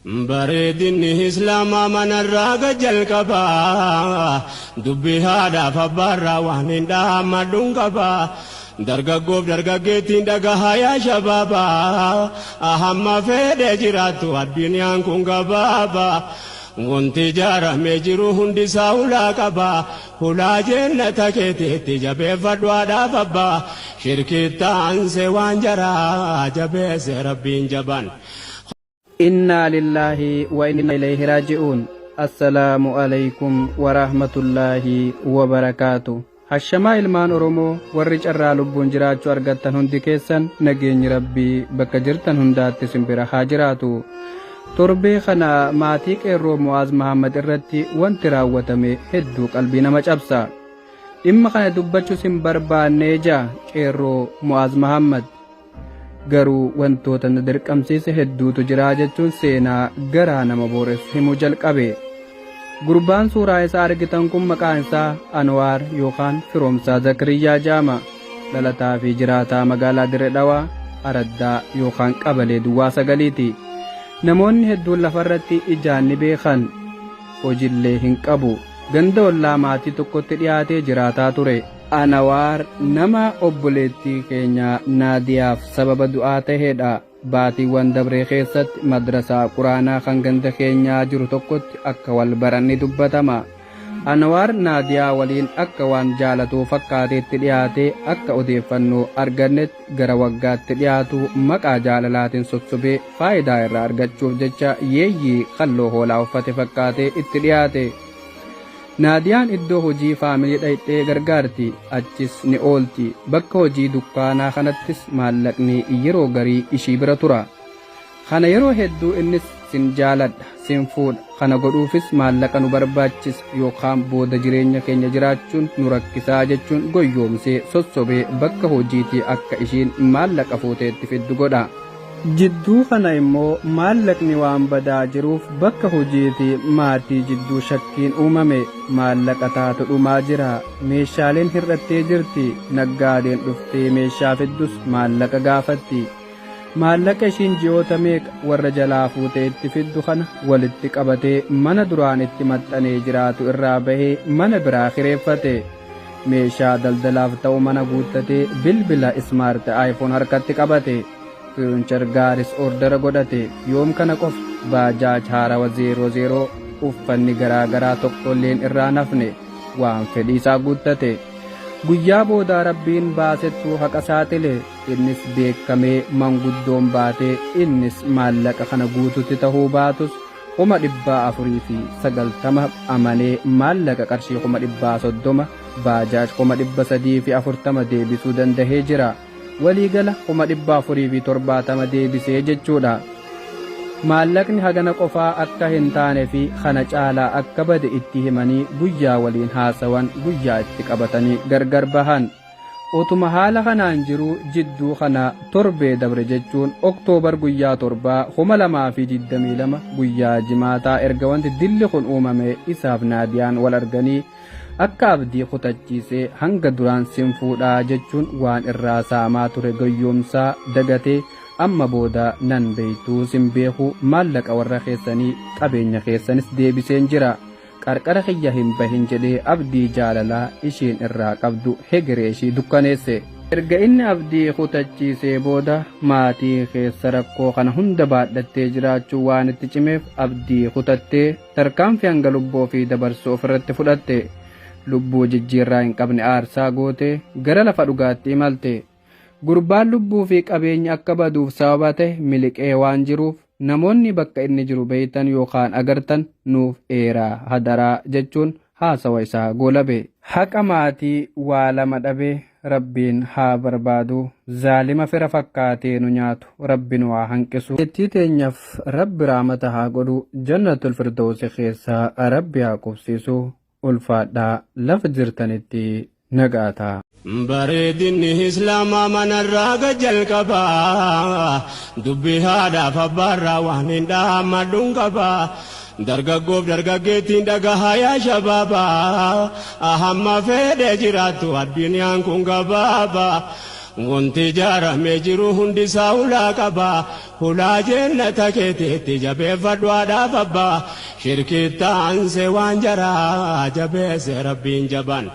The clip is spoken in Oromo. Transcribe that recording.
Bareedinni Islaamaa manarraa jalqabaa, dubbii haadhaaf abbaarraa waan hin dhaammadhuun qabaa. Dargaggoof dargaggeettiin dhagahaa yaa shabaabaa, hamma fedhe jiraattu addunyaan kun gabaabaa. Wanti ijaaramee jiru hundisaa hulaa qaba. Hulaa jennata keetiitti jabeeffadhu haadhaaf abbaa. Shirkitaansee waan jaraa jabeesse rabbiin jaban. Innaa lillaahi wa innaa ilayhi raaji'uun. Assalaamu alaykum wa rahmatullaahi wa barakaatu. Hashamaa ilmaan Oromoo, warri carraa lubbuun jiraachuu argattan hundi keessan, nageenyi Rabbii bakka jirtan hundaatti isin bira haa jiraatu. Torbee kana maatii qeerroo Mu'aaz Mahammad irratti wanti raawwatame hedduu qalbii nama cabsa. Dhimma kana dubbachuus hin barbaannee jaa qeerroo Mu'aaz Mahammad. Garuu wantoota na dirqamsiise hedduutu jira jechuun seenaa garaa nama booressu himuu jalqabe. Gurbaan suuraa isaa argitan kun maqaan isaa Anwaar yookaan Firoomsaa Zakiriyyaa jedhama. Dhalataa fi jiraataa magaalaa Dirre Dhawaa, Araddaa yookaan Qabalee Duwwaa 9ti. Namoonni hedduun lafarratti ijaan ni beekan. Hojillee hin qabu. Ganda ollaa maatii tokkotti dhiyaatee jiraataa ture. Anawaar nama obboleettii keenya Naadiyaaf sababa du'aa taheedha. Baatiiwwan dabree keessatti madrasaa Quraanaa kan ganda keenyaa jiru tokkotti akka wal baran ni dubbatama. Anawaar Naadiyaa waliin akka waan jaalatuu fakkaatee itti dhiyaatee, akka odeeffannoo argannetti gara waggaatti dhiyaatu maqaa jaalalaatiin sossobee faayidaa irraa argachuuf jecha yeeyyii kalloo hoolaa uffate fakkaatee itti dhiyaate. Naadiyaan iddoo hojii faamilii dhayxee gargaarti, achis ni oolti. Bakka hojii dukkaanaa kanattis maallaqni yeroo garii ishii bira tura. Kana yeroo hedduu innis sin jaaladha, sin fuudha, kana godhuufis maallaqa nu barbaachisa yookaan booda jireenya keenya jiraachuun nu rakkisaa jechuun goyyoomsee sossobee bakka hojiitii akka ishiin maallaqa fuutee itti fiddu godha. Jidduu kana immoo maallaqni waan badaa jiruuf bakka hojii fi maatii jidduu shakkiin uumame. Maallaqa taatu dhumaa jira. Meeshaaleen hir'attee jirti. Naggaadeen dhuftee meeshaa fiddus maallaqa gaafatti. Maallaqa ishiin ji'oota meeqa warra jalaa fuutee itti fiddu kana walitti qabatee mana duraan itti maxxanee jiraatu irraa bahee mana biraa kireeffate. Meeshaa daldalaaf ta'u mana guuttatee bilbila ismaart iPhone harkatti qabate. Fiyuunchar gaaris ordara godhate. Yoom kana qofa, baajaaj haarawa 00, uffanni garaa garaa tokkolleen irraa nafne. Waan fedhii isaa guuttate. Guyyaa boodaa Rabbiin baasettuu haqa saaxile. Innis beekkamee manguddoon baatee innis maallaqa kana guututti tahuu baatus 490,000 amanee maallaqa qarshii 30,000, baajaaj 340,000 deebisuu dandahee jira. Waliigala 470,000 deebisee jechuudha. Maallaqni hagana qofaa akka hin taane fi kana caalaa akka bade itti himanii guyyaa waliin haasawan guyyaa itti qabatanii gargar bahan. Otuma haala kanaan jiruu jidduu kana torbee dabre jechuun October guyyaa 7, 2022 guyyaa Jimaataa erga wanti dilli kun uumame isaaf Naadiyaan wal arganii akka abdii kutachiisee hanga duraan sin fuudhaa jechuun waan irraa saamaa ture goyyoomsaa dagatee, amma booda nan beeytuu sin beeku, maallaqa warra keessanii qabeenya keessanis deebiseen jira, qarqara kiyya hin bahin jedhee abdii jaalalaa ishiin irraa qabdu hegeree ishii dukkaneesse. Erga inni abdii kutachiisee booda maatii keessa rakkoo kana hunda baadhattee jiraachuun waan itti cimeef abdii kutattee tarkaanfii hanga lubbuu ofii dabarsuu ofirratti fudhatte. Lubbuu jijjiirraa hin qabne aarsaa gootee gara lafa dhugaatti imalte. Gurbaan lubbuu fi qabeenyi akka baduuf sababa ta'e miliqee waan jiruuf namoonni bakka inni jiru beektan yookaan agartan nuuf eeraa hadaraa jechuun haasawa isaa goolabe. Haqa maatii waa lama dhabe Rabbiin haa barbaadu, zaalima fira fakkaatee nu nyaatu Rabbi nu haa hanqisu. Obboleettii teenyaf Rabbi rahmata haa godhu, jannatul firdawsi keessa Rabbi haa qubsiisu. Ulfaadhaa, lafa jirtanitti nagaa ta'a. Bareedinni Islaamaa manarraa jalqabaa, dubbii haadhaaf abbaarraa waan hin dhaammadhuun qabaa. Dargaggoof dargaggeettiin dhagahaa yaa shabaabaa, hamma fedhe jiraattu addunyaan kun gabaabaa. Wanti ijaaramee jiru hundisaa hulaa qaba. Hulaa jennata keetiitti jabeeffadhu haadhaaf abbaa. Shirkitti aansee waan jaraa jabeesse rabbiin jaban.